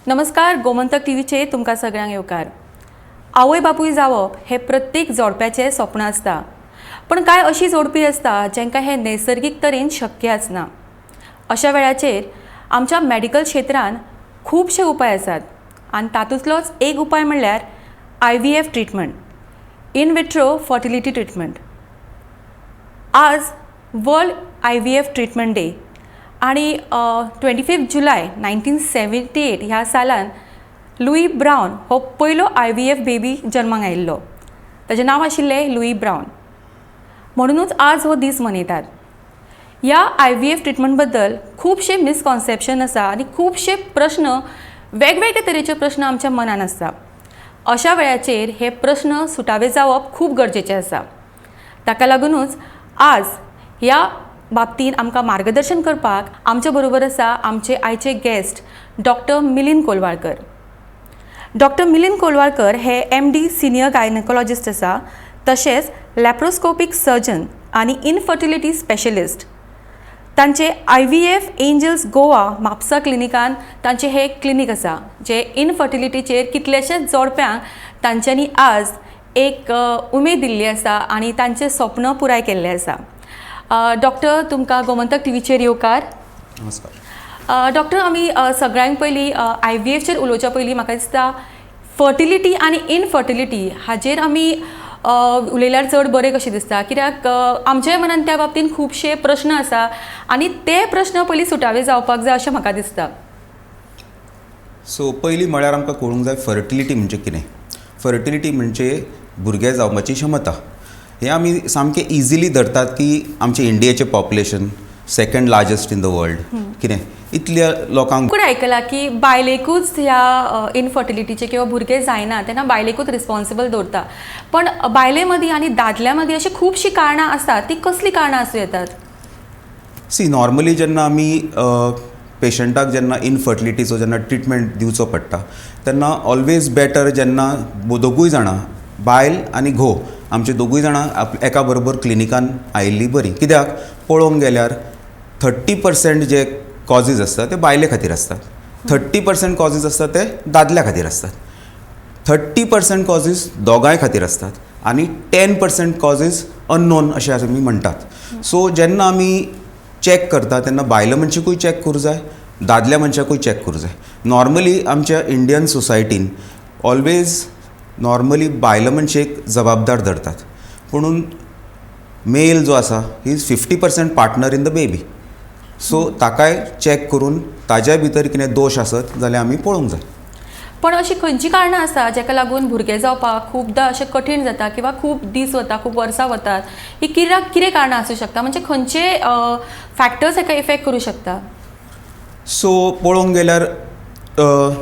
नमस्कार, गोमंतक टीव्हीचेर तुमकां सगळ्यांक येवकार. आवय बापूय जावप हें प्रत्येक जोडप्याचें स्वप्न आसता, पण कांय अशीं जोडपी आसता जांकां हें नैसर्गीक तरेन शक्य आसना. अशा वेळाचेर आमच्या मॅडिकल क्षेत्रान खुबशे उपाय आसात आनी तातूंतलोच एक उपाय म्हणल्यार IVF treatment, in vitro fertility treatment. आज World IVF Treatment Day आणि 25 July 1978 ह्या सालान लुई ब्रावन हो पयलो आयव्हीएफ बेबी जल्माक आयिल्लो. ताजें नांव आशिल्लें लुई ब्रावन. म्हणुनूच आज हो दीस मनयतात. ह्या आयव्हीएफ ट्रिटमेंट बद्दल खुबशे मिसकॉन्सेप्शन आसा आनी खुबशे प्रश्न, वेगवेगळे तरेचे प्रश्न आमच्या मनान आसता. अशा वेळाचेर हे प्रश्न सुटावे जावप खूब गरजेचें आसा. ताका लागुनूच आज ह्या बाबतींत आमकां मार्गदर्शन करपाक आमचे बरोबर आसा आमचे आयचे guest, doctor Milind Kolwalkar. Doctor Milind Kolwalkar हे एमडी सिनियर गायनकोलॉजिस्ट आसा, तशेंच लॅप्रोस्कोपीक सर्जन आनी इनफर्टिलिटी स्पेशलिस्ट. तांचे आयव्हीएफ एंजल्स गोवा म्हापसा क्लिनिकान तांचे हे क्लिनीक आसा, जे इनफर्टिलिटीचेर कितलेशेच जोडप्यांक तांच्यांनी आज एक उमेद दिल्ली आसा आनी तांचें स्वप्न पुराय केल्लें आसा. डॉक्टर, तुमकां गोमंतक टीव्हीचेर येवकार. नमस्कार. डॉक्टर, आमी सगळ्यांत पयलीं आयव्हीएफचेर उलोवच्या पयलीं म्हाका दिसता फर्टिलिटी आनी इनफर्टिलिटी हाजेर आमी उलयल्यार चड बरें कशें दिसता, कित्याक आमच्याय मनान त्या बाबतीन खुबशे प्रश्न आसा आनी ते प्रश्न पयलीं सुटावे जावपाक जाय अशें म्हाका दिसता. सो पयलीं म्हळ्यार आमकां कळूंक जाय फर्टिलिटी म्हणजे कितें. फर्टिलिटी म्हणजे भुरगें जावपाची क्षमता. हें आमी सामकें इजिली धरतात की आमचें इंडियेचें population second largest in the world, कितें इतल्या लोकांक कडेन आयकलां की बायलेकूच ह्या इनफर्टिलिटीचे किंवा भुरगें जायना तेन्ना बायलेकूच रिस्पॉन्सिबल दवरता, पण बायले मदीं आनी दादल्या मदीं अशीं खुबशीं कारणां आसतात. ती कसलीं कारणां आसूं येतात? सी, नॉर्मली जेन्ना आमी पेशंटाक जेन्ना इनफर्टिलिटीचो जेन्ना ट्रिटमेंट दिवचो पडटा तेन्ना ऑलवेज बेटर जेन्ना दोगूय जाणां, बायल आनी घोव, आमचे दोगूय जाणां एका बरोबर क्लिनिकान आयिल्ली बरी. कित्याक पळोवंक गेल्यार 30% जे कॉजीज आसता ते बायले खातीर आसतात, 30% कॉजीज आसता ते दादल्या खातीर आसतात, 30% कॉजीज दोगांय खातीर आसतात आनी 10% कॉजीज अननोन अशें आमी म्हणटात. सो जेन्ना आमी चॅक करता तेन्ना बायल मनशाकूय चॅक करूं जाय, दादल्या मनशाकूय चॅक करूं जाय. नॉर्मली आमच्या इंडियन सोसायटीन ऑलवेज नॉर्मली बायल मनशेक जबाबदार धरतात, पुणून मेल जो आसा, he is 50% partner in the baby, so ताकाय चॅक करून ताज्या भितर कितें दोश आसत जाल्यार आमी पळोवंक जाय. पण अशी खंयची कारणां आसा जाका लागून भुरगें जावपाक खुबदां अशें कठीण जाता किंवा खूब दीस वता, खूब वर्सां वतात? ही कित्याक, कितें कारणां आसूं शकता? म्हणजे खंयचे फॅक्टर्स हेका इफेक्ट करूं शकता? सो पळोवंक गेल्यार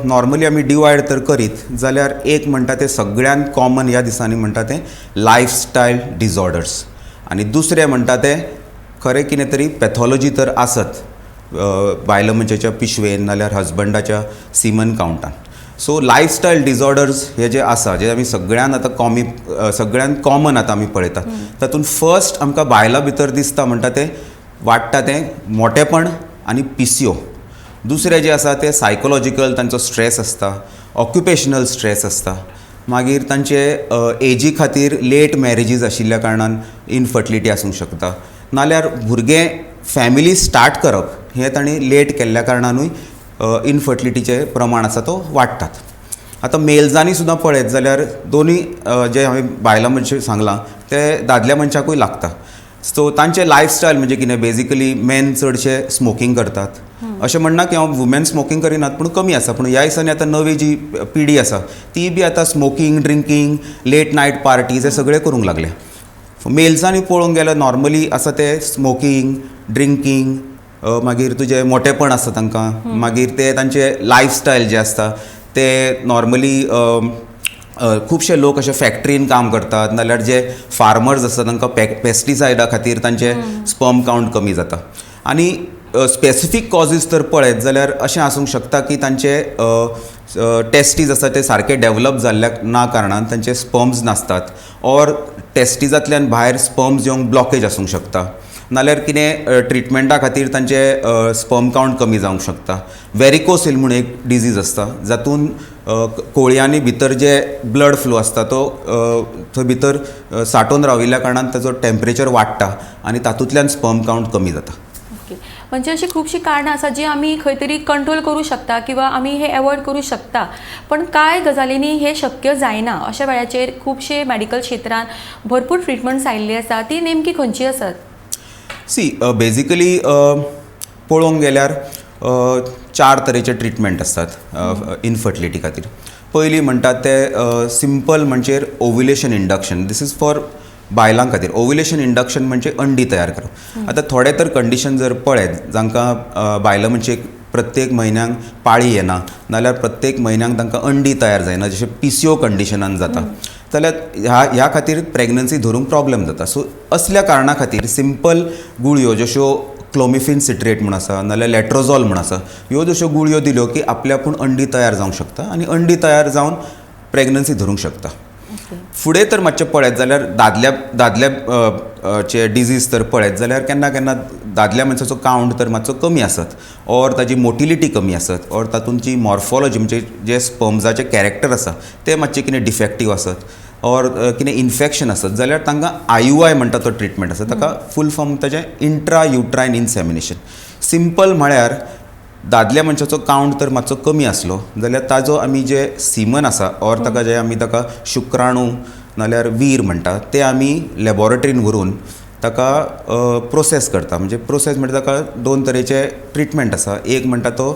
नॉर्मली आमी डिवायड तर करीत जाल्यार एक म्हणटा तें सगळ्यांत कॉमन ह्या दिसांनी म्हणटा तें लायफस्टायल डिजॉर्डर्स आनी दुसरें म्हणटा तें खरें कितें तरी पॅथॉलॉजी तर आसत बायल मनशाच्या पिशवेन नाल्यार हजबंडाच्या सिमन कावंटान. सो लायफस्टायल डिजॉर्डर्स हे जे आसा, जे आमी सगळ्यान आतां कॉमी सगळ्यान कॉमन आतां आमी पळयतात, तातूंत फर्स्ट आमकां बायलां भितर दिसता म्हणटा तें वाडटा तें मोटेपण आनी पिसिओ. दुसरें जें आसा तें सायकोलॉजिकल, तांचो स्ट्रेस आसता, ऑक्युपेशनल स्ट्रेस आसता, मागीर तांचे एजी खातीर लेट मॅरेजीस आशिल्ल्या कारणान इनफर्टिलिटी आसूंक शकता, नाल्यार भुरगें फॅमिली स्टार्ट करप हें तांणी लेट केल्ल्या कारणानूय इनफर्टिलिटीचें प्रमाण आसा तो वाडटात. आतां मेल्जांनी सुद्दां पळयत जाल्यार दोनूय जे हांवें बायलां मनशें सांगलां ते दादल्या मनशाकूय लागता. सो तांचे लायफस्टायल म्हणजे कितें, बेजिकली मेन चडशे स्मोकींग करतात. अशें म्हणना की हांव वुमेन स्मोकींग करिनात, पूण कमी आसा. पूण ह्या दिसांनी आतां नवी जी पिढी आसा ती बी आतां smoking, drinking, late night parties हे सगळें करूंक लागल्या. मेल्सांनी पळोवंक गेल्यार नॉर्मली आसा ते स्मोकींग, ड्रिंकींग, मागीर तुजें मोटेपण आसता तांकां, मागीर ते तांचे लायफस्टायल जे आसता ते नॉर्मली खुबशे लोक अशे फॅक्टरीन काम करतात, नाल्यार जे फार्मर्स आसता तांकां पेस्टिसायडा खातीर तांचे स्पर्म कावंट कमी जाता. आनी स्पेसिफीक कॉजीज तर पळयत जाल्यार अशें आसूंक शकता की तांचे टेस्टीज आसा ते सारके डेवलप जाल्ल्या ना कारणान तांचे स्पर्म्स नासतात, ऑर टेस्टिजांतल्यान भायर स्पर्म्स येवंक ब्लॉकेज आसूंक शकता. नाल्यार कितें ट्रिटमेंटा खातीर तांचे स्पर्म कावंट कमी जावंक शकता. वेरिकोसिल म्हूण एक डिजीज आसता, जातून कोळयांनी भितर जे ब्लड फ्लो आसता तो थंय भितर सांठोवन राविल्ल्या कारणान ताचो टेम्परेचर वाडटा आनी तातूंतल्यान स्पर्म कावंट कमी जाता. ओके, म्हणजे अशी खुबशीं कारणां आसा जी आमी खंय तरी कंट्रोल करूं शकता किंवा आमी हे एवॉयड करूं शकता, पण कांय गजालींनी हें शक्य जायना. अशा वेळाचेर खुबशे मॅडिकल क्षेत्रांत भरपूर ट्रिटमेंट्स आयिल्ली आसा, ती नेमकी खंयची आसात? सी, बेजिकली पळोवंक गेल्यार चार तरेचे ट्रिटमेंट आसतात इनफर्टिलिटी खातीर. पयली म्हणटात ते सिंपल म्हणजे ovulation induction. This is for बायलां खातीर. ओव्युलेशन इंडक्शन म्हणजे अंडी तयार करप. आतां थोडे तर कंडिशन जर पळयत, जांकां बायलां मनशेक प्रत्येक म्हयन्याक पाळी येना, नाल्यार प्रत्येक म्हयन्याक तांकां अंडी तयार जायना, जशें पीसीओ कंडिशनान जाता, जाल्यार ह्या खातीर प्रेग्नन्सी धरूंक प्रॉब्लम जाता. सो असल्या कारणा खातीर सिंपल गुळयो, जश्यो क्लोमिफिन सिट्रेट म्हूण आसा, नाल्यार लेट्रोझॉल म्हूण आसा, ह्यो जश्यो गुळयो दिल्यो की आपल्या आपूण अंडी तयार जावंक शकता आनी अंडी तयार जावन प्रेग्नन्सी धरूंक शकता. फुडें तर मातशें पळयत जाल्यार दादल्या चे डिजीज तर पळयत जाल्यार केन्ना केन्ना दादल्या मनशाचो कावंट तर मातसो कमी आसत, ऑर ताजी मोटिलिटी कमी आसत, ऑर तातूंत मॉर्फोलॉजी म्हणजे जे स्पर्म्साचे कॅरेक्टर आसा ते मातशे कितें डिफेक्टीव आसत, ऑर कितें इन्फेक्शन आसत जाल्यार तांकां आययूआय म्हणटा तो ट्रिटमेंट आसा. ताका फूल फॉर्म ताजें इंट्रा युट्रायन इनसेमिनेशन. सिंपल म्हळ्यार दादल्या मनशाचो कावंट तर मातसो कमी आसलो जाल्यार ताजो आमी जे सिमन आसा, ऑर ताका जे आमी ताका शुक्राणू नाल्यार वीर म्हणटा, ते आमी लॅबोरेटरीन व्हरून ताका प्रोसेस करता. म्हणजे प्रोसेस म्हणजे ताका दोन तरेचे ट्रिटमेंट आसा. एक म्हणटा तो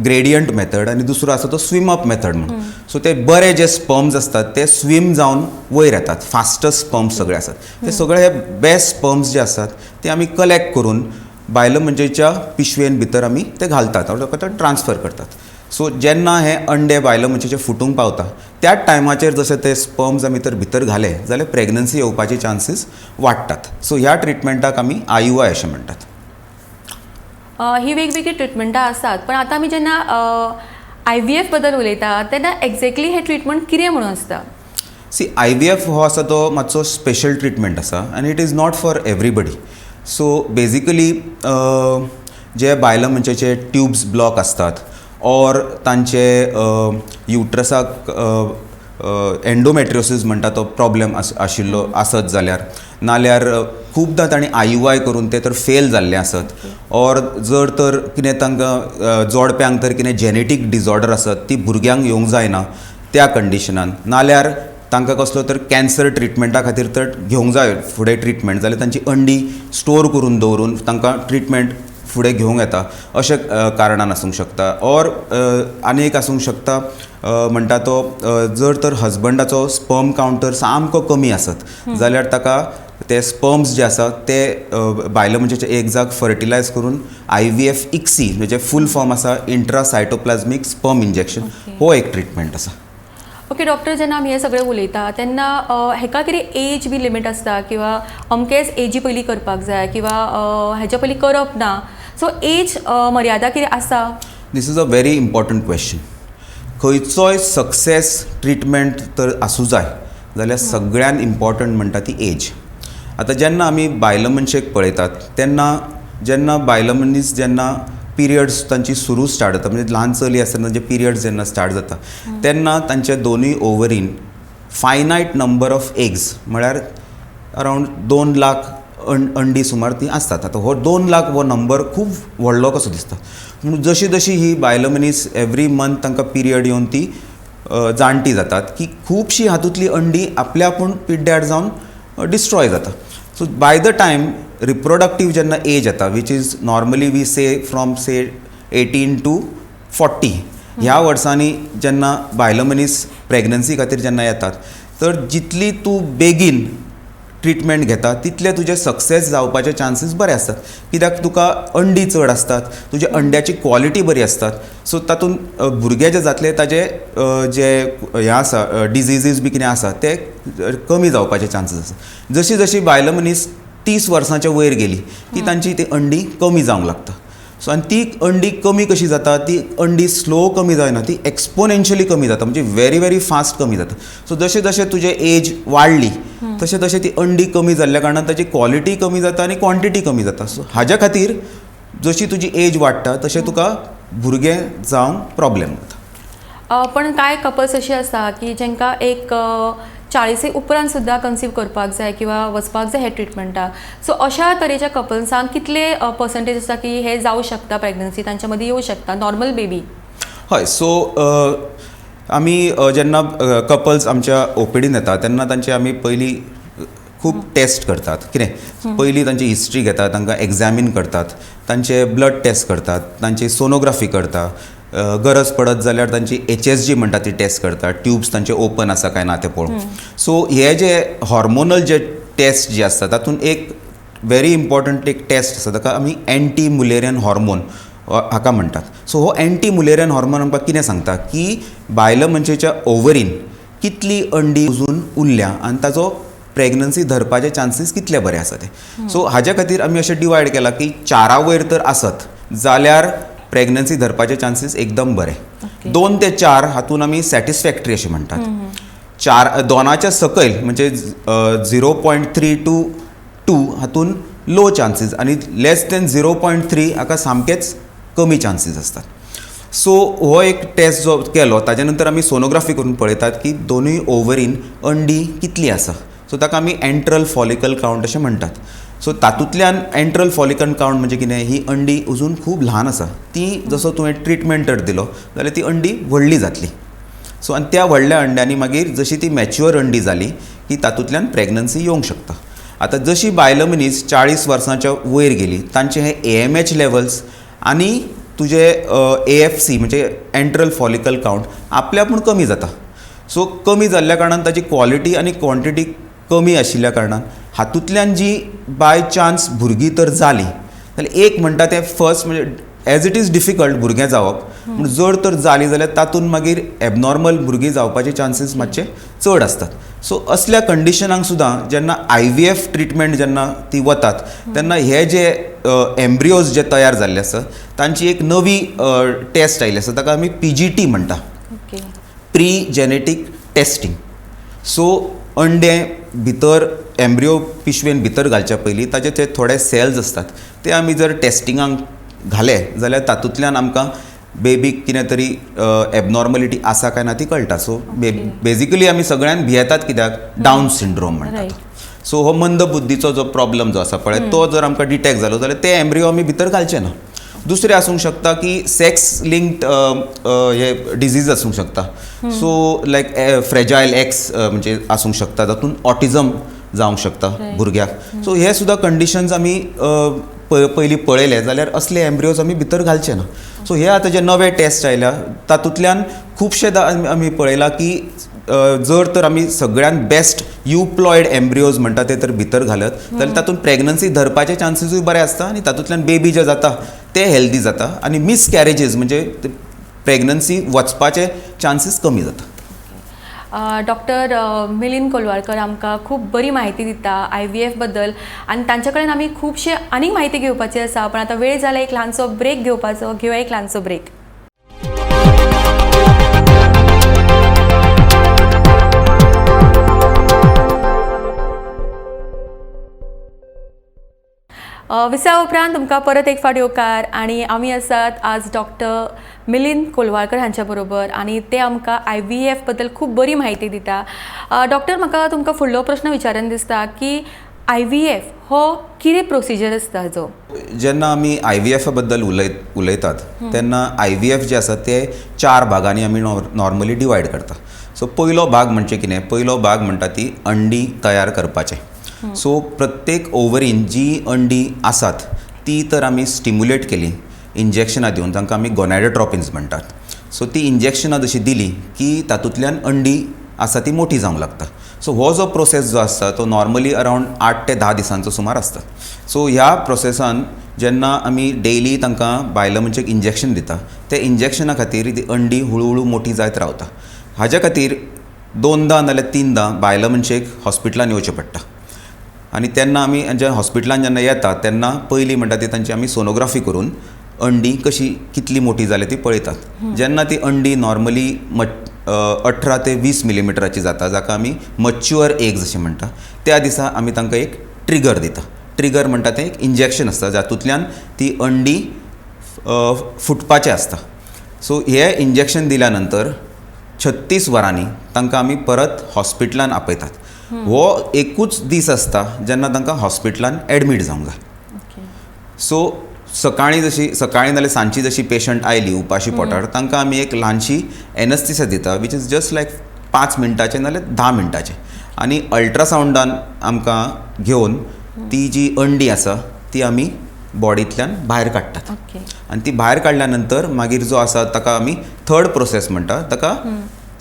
ग्रेडियंट मेथड आनी दुसरो आसा तो स्विम अप मेथड म्हणून. सो ते बरे जे स्पर्म्स आसतात ते स्विम जावन वयर येतात, फास्टस्ट स्पर्म्स सगळे आसात ते सगळे हे बेस्ट स्पर्म्स जे आसात ते आमी कलेक्ट करून बायल मनशेच्या पिशवेन भितर आमी ते घालतात, ताका ट्रान्सफर करतात. सो जेन्ना हे अंडे बायल मनशेचे फुटूंक पावता त्याच टायमाचेर जशे ते स्पर्म्स आमी तर भितर घाले जाल्यार प्रेग्नन्सी येवपाची चान्सीस वाडटात. सो ह्या ट्रिटमेंटाक आमी आययूआय अशें म्हणटात. ही वेगवेगळी ट्रिटमेंटां आसात, पण आतां आमी जेन्ना आयव्हीएफ बद्दल उलयता तेन्ना एक्झॅक्टली हे ट्रिटमेंट कितें म्हणून आसता? सी, आयव्हीएफ हो आसा तो मातसो स्पेशल ट्रिटमेंट आसा आनी it is not for everybody. So basically जे बायलां मनशाचे ट्यूब्स ब्लॉक आसतात, ऑर तांचे युट्रसाक एन्डोमेट्रियोसीस म्हणटा तो प्रॉब्लम आशिल्लो आसत जाल्यार, नाल्यार खुबदां तांणी आययूआय करून ते तर फेल जाल्ले आसत, ऑर जर तर कितें तांकां जोडप्यांक तर कितें जेनेटीक डिजॉर्डर आसत ती भुरग्यांक येवंक जायना त्या कंडिशनान, नाल्यार तांकां कसलो तर कॅन्सर ट्रिटमेंटा खातीर तर घेवंक जाय फुडें ट्रिटमेंट जाल्यार तांची अंडी स्टोर करून दवरून तांकां ट्रिटमेंट फुडें घेवंक येता, अशें कारणान आसूंक शकता. ऑर आनी एक आसूंक शकता म्हणटा तो जर तर हजबंडाचो स्पर्म कावंट तर सामको कमी आसत जाल्यार ताका ते स्पर्म्स जे आसा ते बायल मनशाचे एक जाग फर्टिलायज करून आयव्हीएफ इक्सी, म्हणजे फूल फॉर्म आसा इंट्रासायटोप्लाझमीक स्पर्म इंजेक्शन, हो एक ट्रिटमेंट आसा. ओके डॉक्टर, जेन्ना आमी हें सगळें उलयता तेन्ना हेका कितें एज बी लिमीट आसता किंवा अमकेच एजी पयलीं करपाक जाय किंवा हेच्या पयलीं करप ना, सो एज मर्यादा कितें आसा? This is a very important question. खंयचोय सक्सेस ट्रिटमेंट तर आसूं जाय जाल्यार सगळ्यान इम्पॉर्टंट म्हणटा ती एज. आतां जेन्ना आमी बायल मनशेक पळयतात तेन्ना जेन्ना बायल मनीस जेन्ना पिरियड्स तांची सुरू स्टार्ट जाता, म्हणजे ल्हान चली आसतना तांचे पिरियड्स जेन्ना स्टार्ट जाता तेन्ना तांच्या दोनूय ओवरीन फायनायट नंबर ऑफ एग्स, म्हळ्यार अरावंड 2 लाख अंडी सुमार ती आसतात. आतां हो 2 लाख हो नंबर खूब व्हडलो कसो दिसता, पूण जशी जशी ही बायल मनीस एवरी मंथ तांकां पिरियड येवन ती जाणटी जातात की खुबशी हातूंतली अंडी आपल्या आपूण पिड्ड्यार जावन डिस्ट्रॉय जाता. So by the time reproductive जेन्ना एज येता, which is normally we say from say 18 to 40, ह्या वर्सांनी जेन्ना बायल मनीस प्रेग्नन्सी खातीर जेन्ना येतात तर जितली तूं बेगीन ट्रिटमेंट घेता तितले तुजे सक्सेस जावपाचे चान्सीस बरे आसतात, कित्याक तुका अंडी चड आसतात, तुज्या अंड्याची क्वॉलिटी बरी आसतात. सो तातूंत भुरगे जे जातले ताजे जे हें आसा, डिजिजीस बी कितें आसा ते कमी जावपाचे चान्सीस आसा. जशी जशी बायल मनीस 30 वर्सांच्या वयर गेली की तांची ती अंडी कमी जावंक लागता. सो आनी ती अंडी कमी कशी जाता, ती अंडी स्लो कमी जायना, ती एक्सपोनेन्शियली कमी जाता, म्हणजे व्हेरी व्हेरी फास्ट कमी जाता. सो जशें जशें तुजें एज वाडली तशें तशें ती अंडी कमी जाल्ल्या कारणान ताची क्वॉलिटी कमी जाता आनी क्वॉन्टिटी कमी जाता. सो हाज्या खातीर जशी तुजी एज वाडटा तशें तुका भुरगें जावंक प्रॉब्लेम जाता. पण कांय कपल्स अशी आसा की जांकां एक 40 उपरांत सुद्दां कन्सीव करपाक जाय किंवा वचपाक जाय हे ट्रिटमेंटाक, सो अशा तरेच्या कपल्सांक कितले पर्संटेज आसा की हे जावं शकता, प्रेग्नन्सी तांच्या मदीं येवं शकता नॉर्मल बेबी? हय, सो आमी जेन्ना कपल्स आमच्या ओपीडीन येता तेन्ना तांचे आमी पयलीं खूब टेस्ट करतात. कितें पयलीं तांची हिस्ट्री घेतात, तांकां एग्जामीन करतात, तांचे ब्लड टेस्ट करतात, तांची सोनोग्राफी करता, गरज पडत जाल्यार तांची HSG म्हणटा ती टेस्ट करता, ट्यूब्स तांचे ओपन आसा काय ना ते पळोवन. सो हे जे हॉर्मोनल जे टेस्ट जे आसता तातूंत एक वेरी इम्पॉर्टंट एक टेस्ट आसा, ताका आमी एंटी मुलेरियन हॉर्मोन हाका म्हणटात. सो हो एंटी मुलेरियन हॉर्मोन आमकां कितें सांगता की बायल मनशेच्या ओवरीन कितली अंडी अजून उरल्या आनी ताजो प्रेग्नन्सी धरपाचे चान्सीस कितले बरे आसा ते. सो हाज्या खातीर आमी अशें डिवायड केलां की 4 वयर तर आसत जाल्यार प्रेग्नन्सी धरपाचे चान्सीस एकदम बरे, 2 ते 4 हातून आमी सॅटिस्फॅक्टरी अशें म्हणटात. 2 सकयल म्हणजे 0.3 to 2 हातून लो चान्सीस आनी लेस देन 0.3 हाका सामकेच कमी चान्सीस आसतात. सो हो एक टेस्ट जो केलो ताच्या नंतर आमी सोनोग्राफी करून पळयतात की दोनूय ओवरीन अंडी कितली आसा. सो ताका आमी एंट्रल फॉलिकल कावंट अशें म्हणटात. सो तातूंतल्यान एंट्रल फॉलिकल कावंट म्हणजे कितें, ही अंडी अजून खूब ल्हान आसा, ती जसो तुवें ट्रिटमेंट जर दिलो जाल्यार ती अंडी व्हडली जातली. सो आनी त्या व्हडल्या अंड्यांनी मागीर जशी ती मॅच्युअर अंडी जाली की तातूंतल्यान प्रेग्नन्सी येवंक शकता. आतां जशी बायल मनीस 40 वर्सांच्या वयर गेली तांचे हे AMH levels आनी तुजे AFC म्हणजे एंट्रल फॉलिकल कावंट आपल्या आपूण कमी जाता. सो कमी जाल्ल्या कारणान ताची क्वॉलिटी आनी क्वॉन्टिटी कमी आशिल्ल्या कारणान हातूंतल्यान जी बाय चान्स भुरगीं तर जालीं जाल्यार एक म्हणटा तें फर्स्ट म्हणजे एज it is difficult भुरगें जावप, पूण जर तर जालीं जाल्यार तातूंत मागीर एबनॉर्मल भुरगीं जावपाचे चान्सीस मातशे चड आसतात. सो असल्या कंडिशनांक सुद्दां जेन्ना IVF treatment जेन्ना ती वतात तेन्ना हे जे एम्ब्रियोज जे तयार जाल्ले आसा तांची एक नवी टेस्ट आयिल्ली आसा, ताका आमी PGT म्हणटा, प्री जेनेटीक टेस्टींग. सो अंडे भितर एम्ब्रियो पिशवेन भितर घालच्या पयलीं ताचे ते थोडे सेल्स आसतात ते आमी जर टेस्टिंगाक घाले जाल्यार तातूंतल्यान आमकां बेबीक कितें तरी एबनॉर्मलिटी आसा काय ना ती कळटा. सो बेजिकली आमी सगळ्यांक भियेतात कित्याक डावन सिंड्रोम म्हणटात. सो हो मंद बुद्धीचो जो प्रॉब्लम जो आसा पळय तो जर आमकां डिटेक्ट जालो जाल्यार ते एम्ब्रियो आमी भितर घालचे ना. दुसरें आसूंक शकता की सेक्स लिंक्ड हे डिजीज आसूंक शकता. सो लायक फ्रेजायल एक्स म्हणजे आसूंक शकता, तातूंत ऑटिझम जावंक शकता भुरग्याक. सो हे सुद्दां कंडिशन्स आमी पयलीं पळयले जाल्यार असले एम्ब्रियोज आमी भितर घालचे ना. सो हे आतां जे नवे टेस्ट आयल्या तातूंतल्यान खुबशे आमी पळयलां की जर तर आमी सगळ्यांत बेस्ट युप्लॉयड एम्ब्रियोज म्हणटा ते तर भितर घालत जाल्यार तातूंत प्रेग्नन्सी धरपाचे चान्सीसूय बरे आसता आनी तातूंतल्यान बेबी जे जाता ते हेल्दी जाता आनी मिसकॅरेजीस म्हणजे प्रेग्नन्सी वचपाचे चान्सीस कमी जाता. डॉक्टर मिलिंद कोलवाळकर आमकां खूब बरी म्हायती दिता IVF बद्दल आनी तांचे कडेन आमी खुबशे आनीक म्हायती घेवपाची आसा, पण आतां वेळ जाला एक ल्हानसो ब्रेक घेवपाचो. घेवया एक ल्हानसो ब्रेक. विसा उपरांत तुमकां परत एक फावट येवकार आनी आमी आसात आज डॉक्टर मिलिंद कोलवाळकर हांच्या बरोबर आनी ते आमकां IVF बद्दल खूब बरी म्हायती दिता. डॉक्टर, म्हाका तुमकां फुडलो प्रश्न विचारन दिसता की IVF हो कितें प्रोसिजर आसता जो? जेन्ना आमी IVF बद्दल उलयतात तेन्ना IVF जे आसा ते 4 भागांनी आमी नॉर्मली डिवायड करता. सो पयलो भाग म्हणजे कितें, पयलो भाग म्हणटा ती अंडी तयार करपाचें. सो प्रत्येक ओवरीन जी अंडी आसात ती तर आमी स्टिम्युलेट केली इंजेक्शनां दिवन, तांकां आमी गोनाडोट्रॉपिन्स म्हणटात. सो ती इंजेक्शनां जशी दिली की तातूंतल्यान अंडी आसा ती मोठी जावंक लागता. सो हो जो प्रोसेस जो आसता तो नॉर्मली अरावंड 8 ते 10 दिसांचो सुमार आसता. सो ह्या प्रोसेसान जेन्ना आमी डेली तांकां बायल मनशेक इंजेक्शन दिता ते इंजेक्शना खातीर ती अंडी हळू हळू मोठी जायत रावता. हाज्या खातीर 2दा नाल्यार 3दा बायल मनशेक हॉस्पिटलान येवचें पडटा आनी तेन्ना आमी जे हॉस्पिटलान जेन्ना येता तेन्ना पयलीं म्हणटा ती तांची आमी सोनोग्राफी करून अंडी कशी कितली मोठी जाल्या ती पळयतात. जेन्ना ती अंडी नॉर्मली 18 ते 20 मिलीमिटराची जाता, जाका आमी मच्युअर एग्स अशें म्हणटा, त्या दिसा आमी तांकां एक ट्रिगर दिता. ट्रिगर म्हणटा तें एक इंजेक्शन आसता, जातूंतल्यान ती अंडी फुटपाचें आसता. सो हें इंजेक्शन दिल्या नंतर 36 वरांनी तांकां आमी परत हॉस्पिटलान आपयतात. हो एकूच दीस आसता जेन्ना तांकां हॉस्पिटलान एडमीट जावंक जाय. सो सकाळीं जशी सकाळीं नाल्यार सांजची जशी पेशंट आयली उपाशी पोटार, तांकां आमी एक ल्हानशी एनस्थीसिया दिता, which is just लायक 5 मिनटाचें नाल्यार 10 मिनटाचें, आनी अल्ट्रासावंडान आमकां घेवन ती जी अंडी आसा ती आमी बॉडींतल्यान भायर काडटात. आनी ती भायर काडल्या नंतर मागीर जो आसा ताका आमी थर्ड प्रोसेस म्हणटा, ताका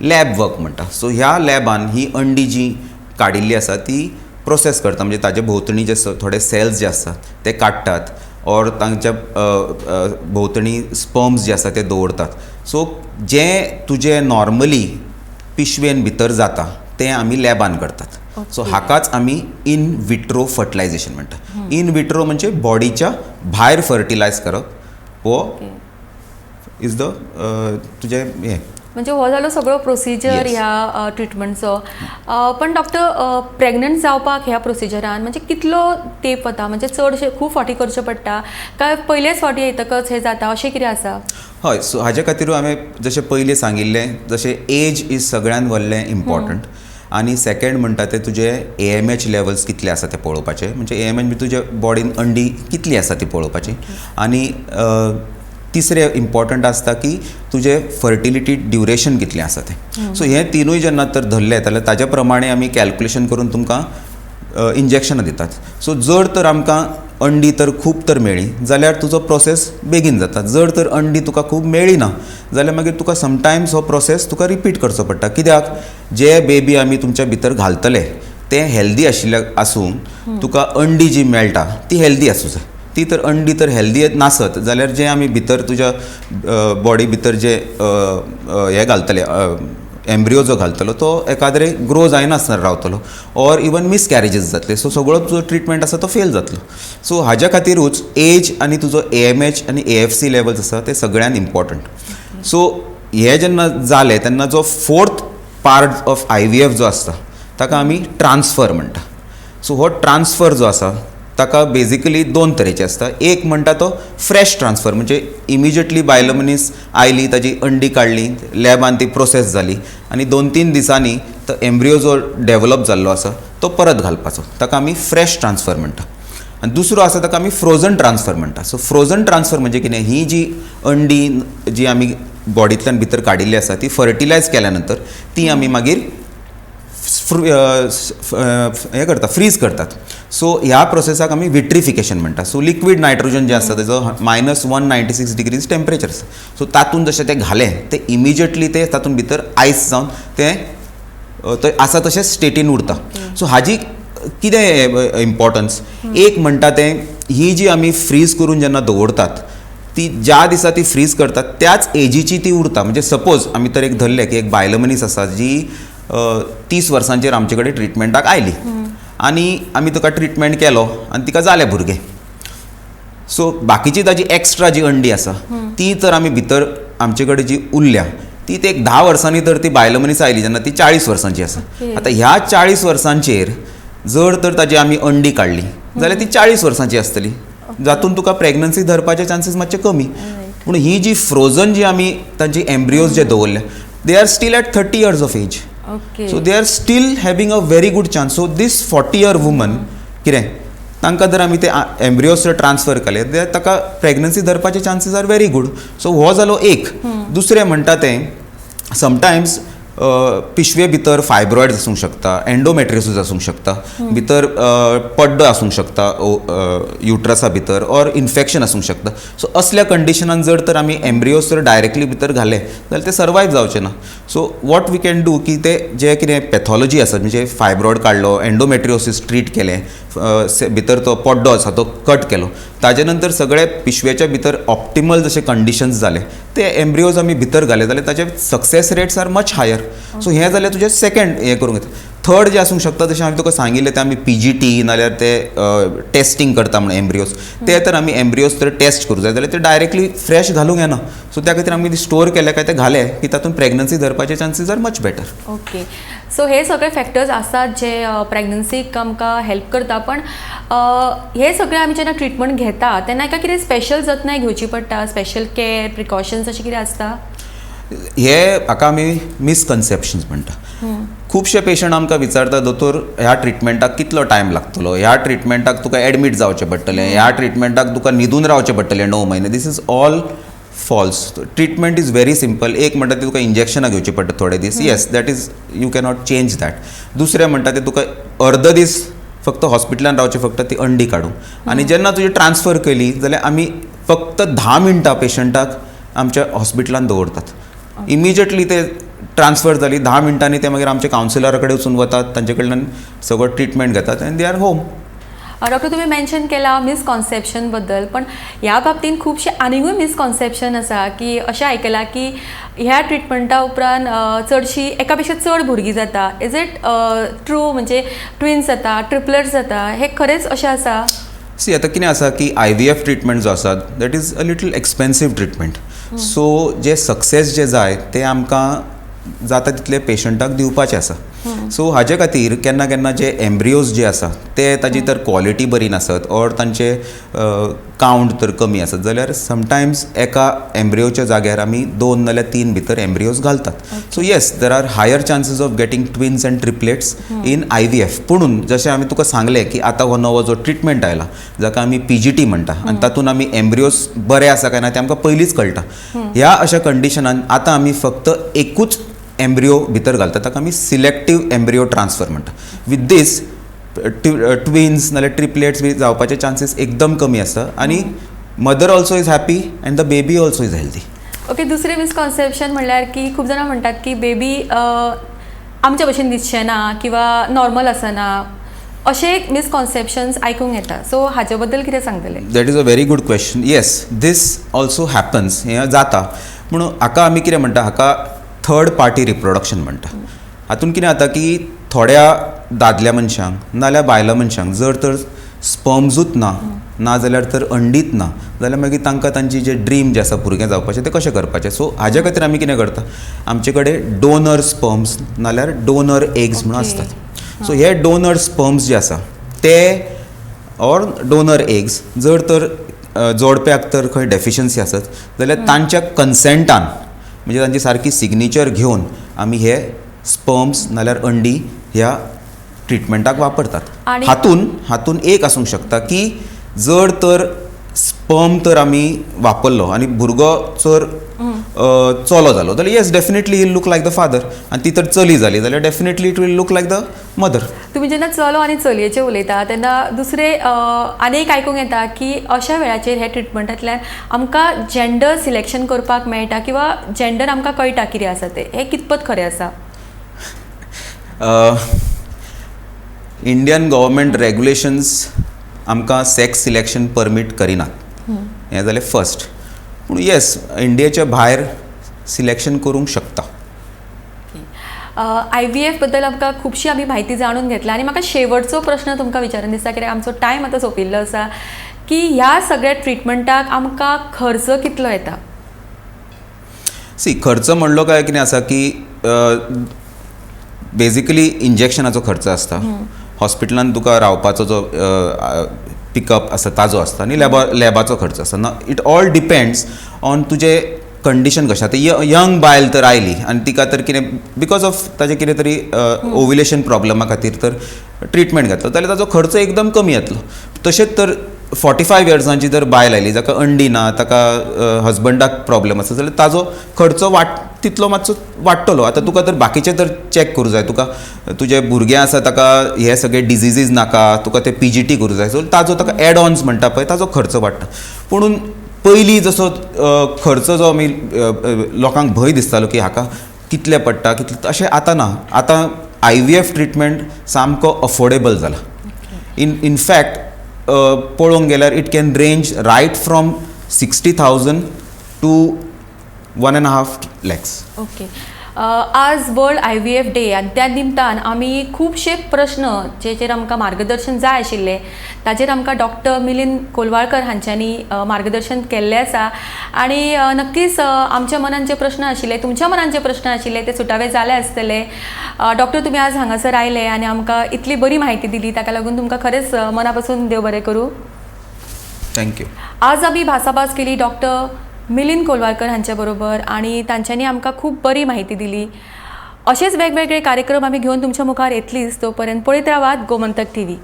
लॅब वर्क म्हणटा. सो ह्या लॅबान ही अंडी जी काडिल्ली आसा ती प्रोसेस करता, म्हणजे ताजे भोंवतणी जे थोडे सेल्स जे आसतात ते काडटात ऑर तांच्या भोंवतणी स्पर्म्स जे आसा ते दवरतात. सो जें तुजें नॉर्मली पिशवेन भितर जाता तें आमी लॅबान करतात. सो हाकाच आमी इन विट्रो फर्टिलायझेशन म्हणटा. इन विट्रो म्हणजे बॉडीच्या भायर फर्टिलायज करप. हो is the तुजें हें. म्हणजे हो जालो सगळो प्रोसिजर ह्या ट्रिटमेंटचो. पण डॉक्टर, प्रेग्नंट जावपाक ह्या प्रोसिजरान म्हणजे कितलो तेंप वता? म्हणजे चडशे खूब फावटी करचें पडटा काय पयलेच फावटी येतकच हें जाता, अशें कितें आसा? हय, सो हाजे खातीरूय हांवें जशें पयलीं सांगिल्लें, जशें एज is सगळ्यान व्हडलें इम्पॉर्टंट आनी सेकंड म्हणटा ते तुजे एएमएच लेवल्स कितले आसा ते पळोवपाचे, म्हणजे एएमएच तुज्या बॉडीन अंडी कितली आसा ती पळोवपाची. आनी तिसरें इम्पॉर्टंट आसता की तुजें फर्टिलिटी ड्युरेशन कितलें आसा तें. सो हे तिनूय जेन्ना तर धरले जाल्यार ताज्या प्रमाणे आमी कॅल्कुलेशन करून तुमकां इंजेक्शनां दितात. सो जर तर आमकां अंडी तर खूब तर मेळ्ळी जाल्यार तुजो प्रोसेस बेगीन जाता. जर तर अंडी तुका खूब मेळ्ळी ना जाल्यार मागीर तुका समटायम्स हो प्रोसेस तुका रिपीट करचो पडटा, कित्याक जे बेबी आमी तुमच्या भितर घालतले ते हेल्दी आशिल्ले आसून तुका अंडी जी मेळटा ती हेल्दी आसूं जाय. ती तर अंडी तर हेल्दी नासत जाल्यार जे आमी भितर तुज्या बॉडी भितर जे अ, अ, हे घालतले, एम्ब्रियो जो घालतलो, तो एकाद्रे ग्रो जायनासतना रावतलो ऑर इवन मिसकॅरेजीस जातले. सो सगळो जो ट्रिटमेंट आसा तो फेल जातलो. सो हाज्या खातीरूच एज आनी तुजो एएमएच आनी एएफसी लेवल्स आसा ते सगळ्यान इम्पॉर्टंट. सो हे जेन्ना जालें तेन्ना जो फोर्थ पार्ट ऑफ आयव्हीएफ जो आसता ताका आमी ट्रान्सफर म्हणटा. सो हो ट्रान्सफर जो आसा ताका बेजिकली दोन तरेचे आसता. एक म्हणटा तो फ्रेश ट्रान्सफर, म्हणजे इमिजिएटली बायल मनीस आयली, ताजी अंडी काडली, लॅबान ती प्रोसेस जाली आनी 2-3 दिसांनी तो एम्ब्रियो जो डेवलप जाल्लो आसा तो परत घालपाचो, ताका आमी फ्रेश ट्रान्सफर म्हणटा. आनी दुसरो आसा ताका आमी फ्रोजन ट्रान्सफर म्हणटा. सो फ्रोजन ट्रान्सफर म्हणजे कितें? ही जी अंडी जी आमी बॉडींतल्यान भितर काडिल्ली आसा ती फर्टिलायज केल्या नंतर ती आमी मागीर हें करता, फ्रीज करतात. सो ह्या प्रोसेसाक आमी विट्रिफिकेशन म्हणटा. सो लिक्वीड नायट्रोजन जें आसता तेजो -196 degrees temperature आसता. सो तातूंत जशें तें घालें तें इमिजिएटली तें तातूंत भितर आयस जावन तें थंय आसा तशें स्टेटीन उरता. सो हाजी कितें इम्पॉर्टन्स? एक म्हणटा तें ही जी आमी फ्रीज करून जेन्ना दवरतात ती ज्या दिसा ती फ्रीज करतात त्याच एजीची ती उरता. म्हणजे सपोज आमी तर एक धरलें की एक बायल मनीस आसा जी 30 वर्सांचेर आमचे कडेन ट्रिटमेंटाक आयली आनी आमी तुका ट्रिटमेंट केलो आनी तिका जालें भुरगें. सो बाकीची ताजी एक्स्ट्रा जी अंडी आसा ती तर आमी भितर आमचे कडेन जी उरल्या ती ते एक 10 वर्सांनी तर ती बायल मनीस आयली जेन्ना ती 40 वर्सांची आसा. आतां ह्या 40 वर्सांचेर जर तर ताजी आमी अंडी काडली जाल्यार ती 40 वर्सांची आसतली, जातून तुका प्रेग्नन्सी धरपाचे चान्सीस मातशे कमी. पूण ही जी फ्रोजन जी आमी तांची एम्ब्रियोज जे दवरल्या, they are still at 30 years of age. So they are still having a very good chance. So this 40 year woman कितें तांकां जर आमी ते एम्ब्रियोज जर ट्रान्सफर केले जाल्यार ताका pregnancy धरपाचे chances are very good. So हो जालो एक. दुसरें म्हणटा तें समटायम्स पिशवे भितर फायब्रॉयड्स आसूंक शकता, एंडोमेट्रियोसिस आसूंक शकता, भितर पड्डो आसूंक शकता युट्रसा भितर ऑर इन्फेक्शन आसूंक शकता. सो असल्या कंडिशनान जर तर आमी एम्ब्रियोज जर डायरेक्टली भितर घाले जाल्यार ते सर्वायव जावचे ना. So what we can do की ते जे कितें पॅथॉलॉजी आसा, म्हणजे फायब्रॉयड काडलो, एंडोमेट्रियोसिस ट्रीट केलें, भितर तो पड्डो आसा तो कट केलो, ताजे नंतर सगळे पिशवेच्या भितर ऑप्टिमल जशे कंडिशन्स जाले, ते एम्ब्रियोज आमी भितर घाले जाल्यार ताचे success rates are much higher. So हें जालें तुजें सेकंड हें करूंक येता. थर्ड जे आसूंक शकता, जशें हांवें तुका सांगिल्लें, तें आमी पीजीटी नाल्यार ते टेस्टींग करता म्हणून एम्ब्रियोज. ते तर आमी एम्ब्रियोज तर टेस्ट करूं जाय जाल्यार ते डायरेक्टली फ्रेश घालूंक येना. सो त्या खातीर आमी स्टोर केले काय ते घाले की तातूंत pregnancy धरपाचे chances are much better. Okay, so हे सगळे फॅक्टर्स आसात जे प्रेग्नन्सीक आमकां हेल्प करता. पण हे सगळे आमी जेन्ना ट्रिटमेंट घेता तेन्ना एका कितें स्पेशल जतनाय घेवची पडटा, स्पेशल केअर, प्रिकॉशन्स अशें कितें आसता? हे हाका आमी मिसकन्सेप्शन्स म्हणटा. खुबशे पेशंट आमकां विचारता, दोतोर, ह्या ट्रिटमेंटाक कितलो टायम लागतलो, ह्या ट्रिटमेंटाक तुका एडमीट जावचें पडटलें, ह्या ट्रिटमेंटाक तुका न्हिदून रावचें पडटलें 9 म्हयने. This is all false. Treatment is very simple. एक म्हणटा ते तुका इंजेक्शनां घेवची पडटा थोडे दीस. Yes, that is, you cannot change that. दुसरें म्हणटा ते तुका अर्द दीस फक्त हॉस्पिटलान रावचें, फक्त ती अंडी काडूंक. आनी जेन्ना तुजी ट्रान्सफर केली जाल्यार आमी फक्त 10 मिनटां पेशंटाक आमच्या हॉस्पिटलान दवरतात. इमिजिएटली ते ट्रान्सफर जाली, 10 मिनटांनी ते मागीर आमच्या कावन्सिलरा कडेन वचून वतात, तांचे कडल्यान सगळो ट्रिटमेंट घेतात आनी they are home. Doctor, तुम्ही मेन्शन केला मिसकॉन्सेप्शन बद्दल, पण ह्या बाबतीन खुबशे आनिकूय मिसकॉन्सेप्शन आसा की अशें आयकलां की ह्या ट्रिटमेंटा उपरांत चडशी एका पेक्षा चड भुरगीं जाता. Is it true? म्हणजे ट्विन्स जाता, ट्रिपलट्स जाता, हे खरेंच अशें आसा? सी, आतां कितें आसा की आयव्हीएफ ट्रिटमेंट जो आसा, that is a little expensive treatment. So J success जे जाय ते आमकां जाता तितले पेशंटाक दिवपाचे आसा. सो हाजे खातीर केन्ना केन्ना जे एम्ब्रियोज जे आसा ते ताजी तर क्वॉलिटी बरी नासत ऑर तांचे कावंट तर कमी आसत जाल्यार समटायम्स एका एम्ब्रियोच्या जाग्यार आमी दोन नाल्यार तीन भितर एम्ब्रियोज घालतात. So yes, there are higher chances of getting twins and triplets in IVF. पुणून जशें आमी तुका सांगलें की आतां हो नवो जो ट्रिटमेंट आयला, जाका आमी पीजीटी म्हणटा, आनी तातूंत आमी एम्ब्रियोज बरे आसा काय ना तें आमकां पयलींच कळटा. ह्या अशा कंडिशनान आतां आमी फक्त एकूच एम्ब्रियो भितर घालता, ताका आमी सिलेक्टीव एम्ब्रियो ट्रान्सफर म्हणटा. विथ these twins नाल्यार ट्रिपलेट्स बी जावपाचे चान्सीस एकदम कमी आसता आनी mother also is happy and the baby also is healthy. Okay, दुसरें मिसकॉन्सेप्शन म्हणल्यार की खूब जाणां म्हणटात की बेबी आमच्या भशेन दिसचें ना किंवा नॉर्मल आसना, अशें एक मिसकॉन्सेप्शन्स आयकूंक येता. सो हाजे बद्दल कितें सांगतले? That is a very good question. Yes, this also happens. हें जाता. म्हणून हाका आमी कितें म्हणटा, हाका थर्ड पार्टी रिप्रोडक्शन म्हणटा. हातून कितें जाता की थोड्या दादल्या मनशांक नाल्यार बायलां मनशांक जर तर स्पर्म्सूच ना, ना जाल्यार तर अंडीत ना जाल्यार मागीर तांकां तांची जे ड्रीम जे आसा भुरगें जावपाचें, तें कशें करपाचें? सो हाजे खातीर आमी कितें करता, आमचे कडेन डोनर स्पर्म्स नाल्यार डोनर एग्स म्हणून आसतात. सो हे डोनर स्पर्म्स जे आसा ते ऑर डोनर एग्स जर तर जोडप्याक तर खंय डेफिशियन्सी आसत जाल्यार तांच्या कन्सेंटान, म्हणजे तांची सारकी सिग्नेचर घेवन आमी हे स्पर्म्स नाल्यार अंडी ह्या ट्रिटमेंटाक वापरतात. हातून एक आसूंक शकता की जर तर स्पर्म तर आमी वापरलो आनी भुरगो जर चलो जालो जाल्यार yes, definitely he'll look like the father आनी ती तर चली जाली जाल्यार definitely it will look like the mother. तुमी जेन्ना चलो आनी चलयेचें उलयता तेन्ना दुसरें आनी एक आयकूंक येता की अशा वेळाचेर हे ट्रिटमेंटांतल्यान आमकां जेंडर सिलेक्शन करपाक मेळटा किंवा जेंडर आमकां कळटा कितें आसा तें. हें कितपत खरें आसा? इंडियन गव्हर्मेंट रेगुलेशन्स आमकां सेक्स सिलेक्शन परमीट करिनात, हें जालें फर्स्ट. पूण येस, इंडियेच्या भायर सिलेक्शन करूंक शकता. आयव्हीएफ बद्दल आमकां खुबशी आमी म्हायती जाणून घेतल्या आनी म्हाका शेवटचो प्रश्न तुमकां विचारून दिसता, कित्याक आमचो टायम आतां सोंपिल्लो आसा, की ह्या सगळ्या ट्रिटमेंटाक आमकां खर्च कितलो येता? सी, खर्च म्हणलो काय कितें आसा की बेजिकली इंजेक्शनाचो खर्च आसता, हॉस्पिटलान तुका रावपाचो जो पिकअप आसा ताजो आसता आनी लॅबाचो खर्च आसता. ना, it all depends on तुजें कंडिशन कशें. आतां यंग बायल तर आयली आनी तिका तर कितें because of ताजें कितें तरी ओव्युलेशन प्रॉब्लमा खातीर तर ट्रिटमेंट घेतलो जाल्यार ताजो खर्च एकदम कमी येतलो. तशेंच तर 45 इयर्सांची जर बायल आयली, जाका अंडी ना, ताका हजबंडाक प्रॉब्लम आसा जाल्यार ताजो खर्च वाट तितलो मातसो वाडटलो. आतां तुका तर बाकीचें तर चॅक करूं जाय, तुका तुजें भुरगें आसा ताका हे सगळे डिजिजीज नाका, तुका ते पीजीटी करूं जाय, सो ताजो ताका एड ऑन्स म्हणटा पळय, ताजो खर्च वाडटा. पुणून पयलीं जसो खर्च जो आमी लोकांक भंय दिसतालो की हाका कितले पडटा कितले, तशें आतां ना. आतां आयव्हीएफ ट्रिटमेंट सामको अफोर्डेबल जाला. इन इनफॅक्ट पळोवंक गेल्यार it can range right from 60,000 to 1.5 lakhs. Okay. आज वर्ल्ड आयव्हीएफ डे आनी त्या निमतान आमी खुबशे प्रश्न जेचेर आमकां मार्गदर्शन जाय आशिल्लें ताजेर आमकां डॉक्टर मिलिंद कोलवाळकर हांच्यांनी मार्गदर्शन केल्लें आसा आनी नक्कीच आमच्या मनान जे प्रश्न आशिल्ले, तुमच्या मनान जे प्रश्न आशिल्ले ते सुटावे जाले आसतले. डॉक्टर, तुमी आज हांगासर आयले आनी आमकां इतली बरी म्हायती दिली, ताका लागून तुमकां खरेंच मना पासून देव बरें करूं. Thank you. आज आमी भासाभास केली डॉक्टर मिलिंद कोलवाळकर हांचे बरोबर आनी तांच्यांनी आमकां खूब बरी म्हायती दिली. अशेच वेगवेगळे कार्यक्रम आमी घेवन तुमच्या मुखार येतलीच. तो पर्यंत पळयत रावात गोमंतक टीव्ही.